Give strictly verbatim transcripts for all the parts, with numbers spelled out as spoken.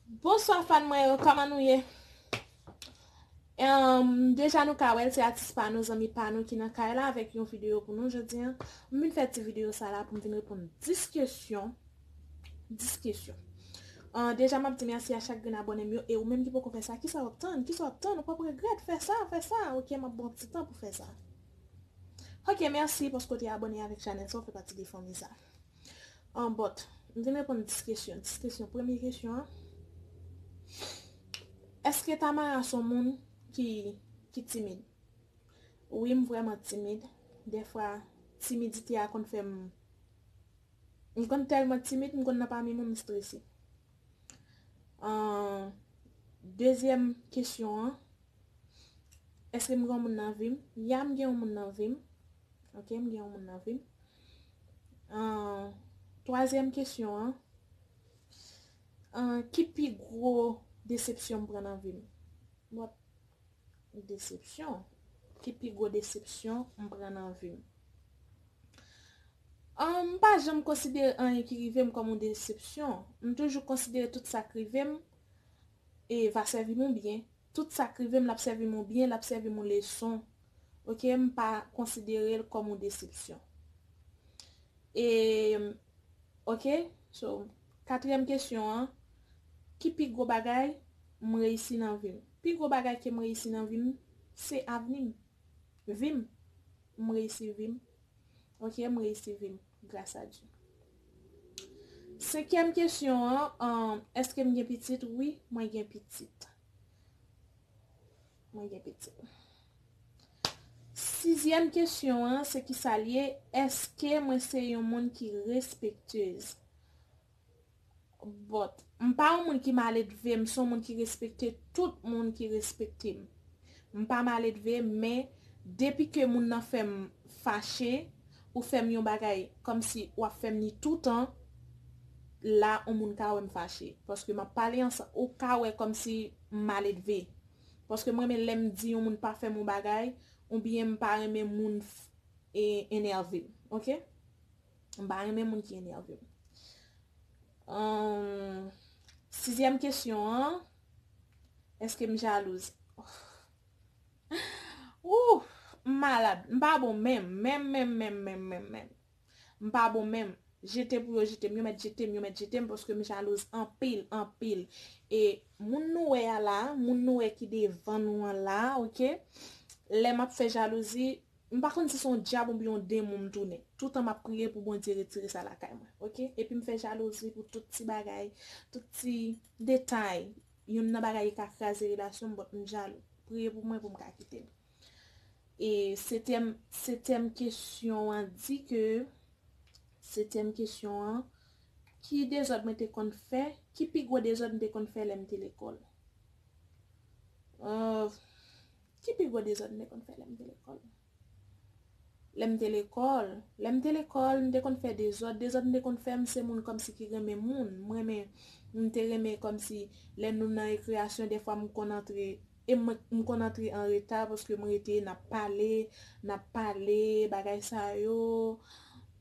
Bonswa fan mwen yo, kòman nou ye? Em, deja nou ka wè l, se atis pa nou, zanmi pa nou ki nan kay la avèk yon videyo pou nou jodi a. M vin fè ti videyo sa la pou m vin reponn dis kesyon. Dis kesyon. Ah, deja m ap di mèsi a chak grenn abòne m yo, e ou menm ki poko fè sa, kisa w ap tann? Kisa w ap tann? Ou p ap regrèt, fè sa, fè sa. Ok, m ap ba w ti tan pou fè sa. Ok, mèsi paske w te abòne avèk chanèl sa, w fè pati de fanmi sa. An bòt, m vin reponn dis kesyon. Dis kesyon. Premye kesyon an. Èske Tamara se yon moun ki, ki timid? Wi, m vrèman timid. Dèfwa, timidite a konn fè m, m konn tèlman timid, m konn nan pami moun, m strese. An, dezyèm kesyon an, èske m gen yon moun nan vi m? Ya, m gen yon moun nan vi m. Ok, m gen yon moun nan vi m. An, twazyèm kesyon an, an, ki pi gwo desepsyon m pran nan vi m? What? Desepsyon. Ki pi gwo desepsyon m pran nan vi m? An, m pa janm konsidere anyen ki rive m kòm yon desepsyon. M toujou konsidere tout sa k rive m e va sèvi m yon byen. Tout sa k rive m, l ap sèvi m yon byen, l ap sèvi m yon leson. Ok, m pa konsidere l kòm yon desepsyon. E, ok, so, katriyèm kesyon an, ki pi gwo bagay m reyisi nan vi m? Pi gwo bagay ke m reyisi nan vi m, se avni m. Vi m. M reyisi vi m. Ok, m reyisi vi m, gras a Dye. Senkyèm kesyon an, an, èske m gen pitit? Wi, mwen gen pitit. Mwen gen pitit. Sizyèm kesyon an, se kisa l ye? Èske mwen se yon moun ki respektez? But, m pa yon moun ki maledve, m se yon moun ki respekte tout moun ki respekte m. M pa maledve, men depi ke moun nan fè m fache, ou fè m yon bagay kòmsi w ap fè m li toutan, la, yon moun ka wè m fache. Paske m ap pale ansanm, ou ka wè kòmsi m maledve. Paske mwen menm lè m di yon moun pa fè m yon bagay, oubyen m pa renmen moun f-, e, enève m, ok? M pa renmen moun ki enève m. Ahn, sizyèm kesyon an, èske m jalouz? Ooh, m malad. M pa bon menm, menm, menm, menm, menm, menm, menm. M pa bon menm. Jete pou yo jete m, yo mèt jete m, yo mèt jete m, paske m jalouz anpil, anpil. E moun nou wè a la, moun nou wè ki devan nou an la, ok? Lè m ap fè jalouzi, m pa konn si se yon dyab oubyen yon demon m tounen. Toutan m ap priye pou Bondye retire sa lakay mwen, ok? Epi m fè jalouzi pou tout ti bagay, tout ti detay. Youn nan bagay ki ka kraze relasyon m, but m jalou. Priye pou mwen pou m ka kite l. E setyèm, setyèm kesyon an di ke, setyèm kesyon an, ki dezòd mwen te konn fè? Ki pi gwo dezòd m te konn fè lè m te lekòl? Euh, ki pi gwo dezòd m te konn fè lè m te lekòl? Lè m te lekòl, lè m te lekòl, m te konn fè dezòd. Dezòd m te konn fè, m se moun kòmsi ki renmen moun. M renmen, m te renmen kòmsi lè nou nan rekreyasyon, dèfwa m konn antre, e mwen, m konn antre an reta paske m rete, n ap pale, n ap pale, bagay sa yo,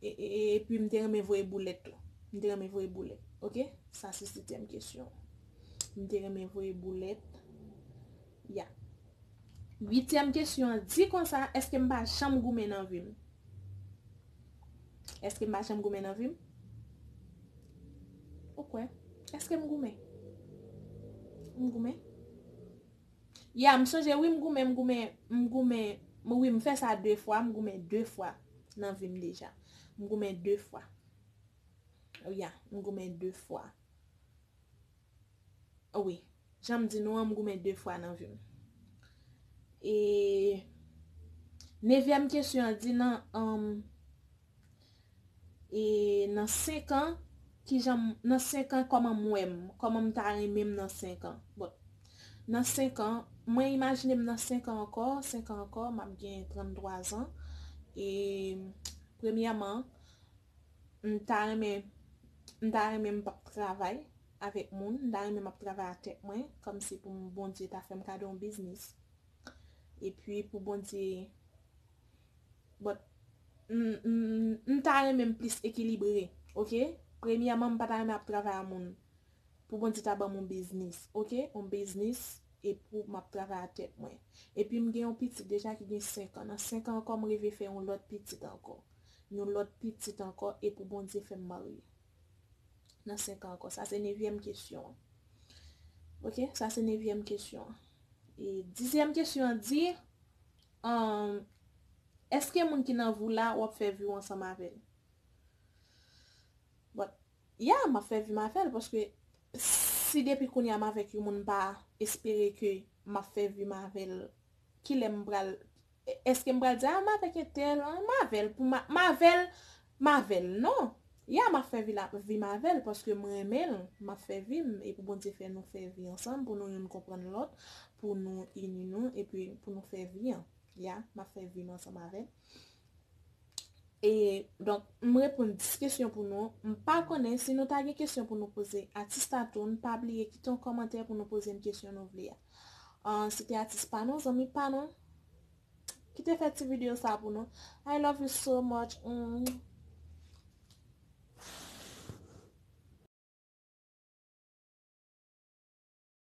e, e, e, epi m te renmen voye boulèt tou. M te renmen voye boulèt, ok? Sa se setyèm kesyon. M te renmen voye boulèt. Ya. Uityèm kesyon an di konsa, èske m pa janm goumen nan vi m? Èske m pa janm goumen nan vi m? Ou kwè? Èske m goumen? M goumen? Ya, m sonje, wi, m goumen, m goumen, m goumen, m, wi, m fè sa de fwa, m goumen de fwa nan vi m deja. M goumen de fwa. Ya, m goumen de fwa. Wi, jan m di nou an, m goumen de fwa nan vi m. E nevyèm kesyon an di nan, um, e nan senk an, kijan m, nan senk an, kòman m wè m, kòman m ta renmen m nan senk an. Bon, nan senk an, mwen imajine m nan senk an ankò, senk an ankò, m ap gen tranntwa zan. E premyèman, m ta renmen, m ta renmen m p ap travay avèk moun, m ta renmen m ap travay a tèt mwen, kòmsi pou m, Bondye ta fè m kado yon biznis. Epi pou Bondye, but, m, m, m ta renmen m plis ekilibre, ok? Premyèman, m pa ta renmen ap travay a moun. pou Bondye ta ban m yon biznis, oke? Yon biznis, e pou m ap travay a tèt mwen. Epi m gen yon pitit deja ki gen senk an. Nan senk an ankò, m reve fè yon lòt pitit ankò. Yon lòt pitit ankò, e pou Bondye fè m marye. Nan senk an ankò. Sa se nevyèm kesyon an. Oke? Sa se nevyèm kesyon an. E dizyèm kesyon an di, um, èske moun ki nan vi w la, w ap fè vi w ansanm avè l? But, yeah, m ap fè vi m avè l, paske si depi kounye a m avèk yon moun, m pa espere ke m ap fè vi m avè l, kilè m pral, èske m pral di, a, m avèk entèl, a, m avè l pou ma, m avè l, m avè l, non. Yeah, m ap fè vi la, vi m avè l, paske m renmen l, m ap fè vi m, e pou Bondye fè nou fè vi ansanm, pou nou youn konprann lòt, pou nou ini nou, epi pou nou fè vi an. Yeah, m ap fè vi m ansanm avè l. E, donk, m reponn dis kesyon pou nou. M pa konnen si nou ta gen kesyon pou nou poze atis la tou, n pa bliye kite yon kòmantè pou nou poze m kesyon nou vle a. Ah, se te atis pa nou, zanmi pa nou, ki te fè ti videyo sa pou nou. I love you so much. Mm.